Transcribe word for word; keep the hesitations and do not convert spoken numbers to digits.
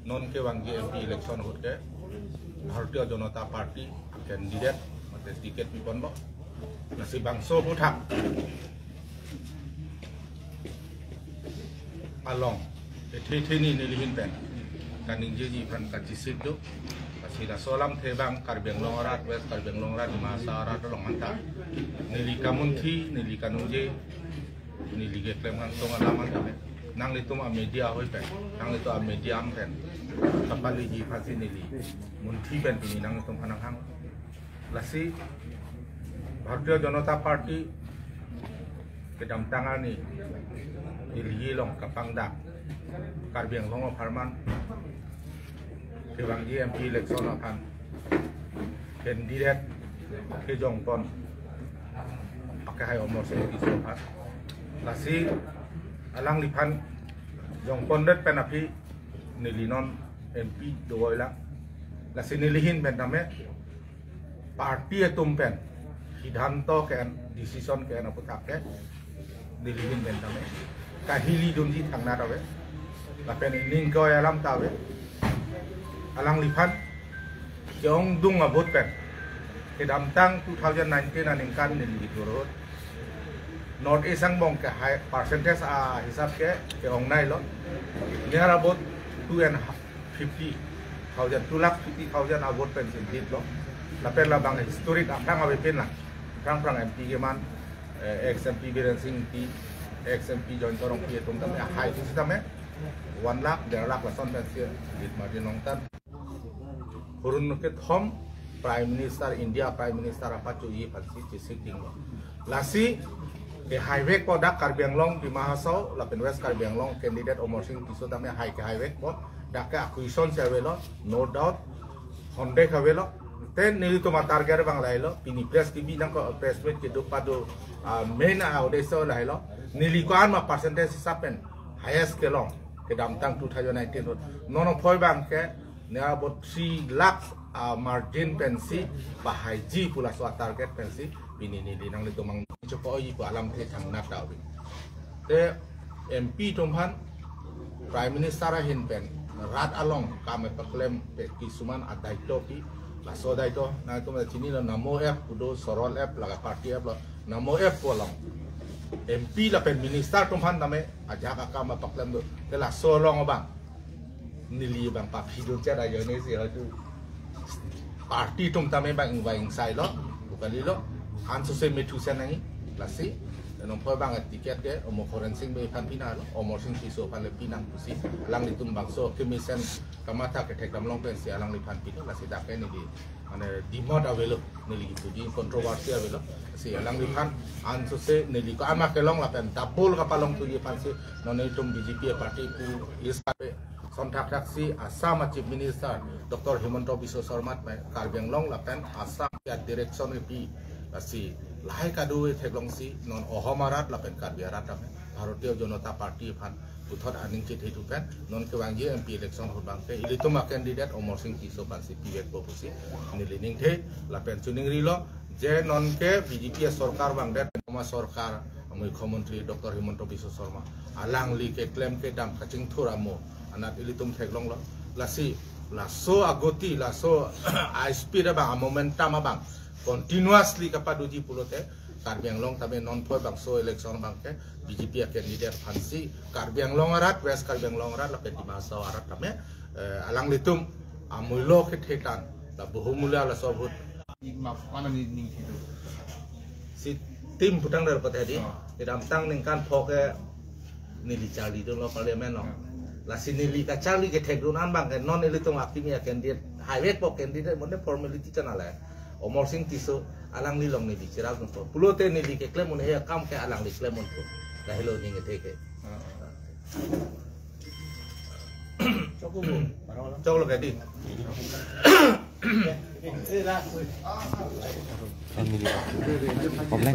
Non kevangji M P election ahut ke Bharatiya Janata Party candidate mate ticket piponlo. Lasi bangso aphuthak along ethe ethe ni nelihin pen kaningjeji aphan kachesik do. Lasi laso alamthe abang Karbi Anglong arat, West Karbi Anglong arat, Dima Hasao arat along anta neli kamunthi, neli kaningje, neli keklem kangtung alam anta pen nanglitum a media ahoi pen, nanglitum a media pen kapaleji aphansi neli munthi pen pini nanglitum aphan nanghang. Lasi Bharatiya Janata Party kedamtang arni Delhi along kapangdak Karbi Anglong apharman kevangji M P election aphan candidate kejongpon akehai Amarsing Tisso aphan. Lasi alangliphan jongpondet pen aphi neli non M P dovoilang. Lasi nelihin pen tame party atum pen siddhanto ke-en, decision ke-en aphuthak ke nelihin pen tame kahilidunji thangnat ave. Lapen ining ke-oi alam ta ave. Alangliphan ke-ongdung a-vote pen kedamtang two thousand nineteen aningkan neli hitur ahut North East angbong ke high percentage ahisap ke ke-ongnailo. Near about two and fifty thousand, two lakh fifty thousand a-vote pensi lead lo. Lapen labang historic aphrang avepin lang. Aphrang aphrang M P keman, eh, ex M P Biren Singh Ingti, ex M P Jayanta Rongpi atum tame high sitame one lakh, der lakh lason pensi lead margin longtan. Hurun kethom Prime Minister, India Prime Minister aphan choji aphansi chesik dinglo. Lasi kehaivekpo dak Karbi Anglong, Dima Hasao lapen West Karbi Anglong candidate Amarsing Tisso tame hai kehaivekpo, dak ke a-question si avelo, no doubt, honde avelo. Te nelitum a-target abang lahelo, pini press T V nangkok press meet kedo pado, ah, main a-uddesho lahelo. Neli ko-an ma percentage hisap pen highest kelong kedamtang two thousand nineteen ahut. Non aphoi abang ke near about three lakhs a-margin pensi pahaiji pu laso a-target pensi pini neli nanglitum angno chokoji pu alamthe thangnat ta ave. Te M P atum aphan Prime Minister ahin pen rat along kam kepaklem pen kisuman a-daito pi, laso daito nangtum chinilo, Namo app pu do, Sorol app, laga party app lo, Namo app pu along M P lapen minister atum aphan tame ajahak akam kepaklem do. Te laso along abang neli abang paphidun chet ajoine si haitu party atum tame bang ingvai ingsailo, bukan lo, ansose methu sen nangji. Lasi non aphoi abang ticket ke Amo Khoren Sing Bey aphan pinanglo, Amarsing Tisso aphan le pinang pusi alanglitum bangso kemesen kamatha kethekdam long pensi alangliphan pilo. Lasi dak ke neli mane dimot avelo, neli kipu di controversy avelo. Lasi alangliphan ansose neli ko-an ma kelong lapen double kapalongthuji aphansi non nelitum B J P party pu is kape sonthak thaksi Assam a-Chief Minister Doctor Himanta Biswa Sarma pen Karbi Anglong lapen Assam a-direction kepi, lasi lahai kado theklongsi non Ahom arat lapen Karbi arat tame Bharatiya Janata Party aphan puthot aning chethe thu pen non kevangji M P election ahut abang ke ilitum a-candidate Amarsing Tisso aphansi pivekpo pusi neli ningthe. Lapen choningrilo je non ke B J P a-sorkar vangdet, Assam a-sorkar, Mukhyamantri Doctor Himanta Biswa Sarma alangli keklem kedam kachingthur amo anat ilitum theklonglo. Lasi laso agoti, laso a-speed abang, a-momentum abang continuously kapadoji pulote Karbi Anglong tame non aphoi bangso election abang ke B J P a-candidate aphansi Karbi Anglong arat, West Karbi Anglong arat lapen Dima Hasao arat tame, eh, alanglitum amuilo kethe tan, la bohumula laso ahut. Map mana ni ning itu. Si tim putang dari kota di. Oh. Kedamtang ningkan phok ke neli charlidunlo parliament lo. Hmm. Lasi neli kacharli kethekdun an abang ke non ilitum akimi a-candidate, haivekpo candidate, mane formality channel le. Amarsing Tisso alangli along neli chirap dunpo. Pulote neli keklem un-e akam ke alangli klem unpo. Lahelo ning kethe ke. Hmm. Choklo ke di. Family problem.